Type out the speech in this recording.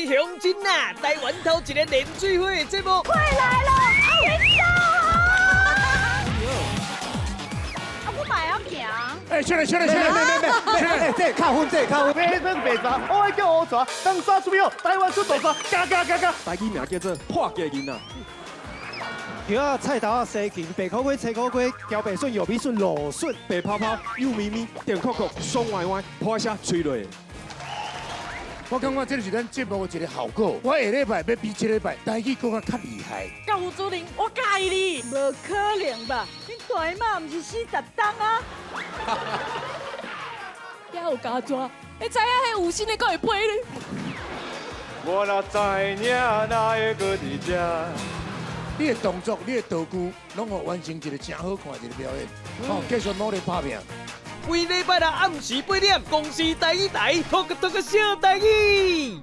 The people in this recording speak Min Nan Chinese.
鄉親啊，台灣頭一个連水火的節目。快來了，緊走啊！啊，我嘛會曉行。哎，出來出來出來，沒沒沒沒，這扣分，這扣分。白白白蛇，我愛叫烏蛇，當沙出廟，台灣出大沙，加加加加。台語名叫做破家囡仔。轎仔、菜頭仔、西芹、白苦瓜、青苦瓜、蕎白筍、玉米筍、蘆筍、白泡泡、幼咪咪、電殼殼、爽歪歪，破一聲吹落。我感覺這是咱節目的一個效果。我下禮拜欲比這禮拜台語閣較厲害。教父主任，我佮意你。無可能吧？恁大媽毋是40冬啊？遐有加蛇，會知影彼有心的閣會飛咧？我若知影，哪會閣佇這？你的動作、你的道具，攏予完成一個誠好看的一個表演。好，繼續努力拍拚。每禮拜六暗時8點，公視台語台，托個托個小台語。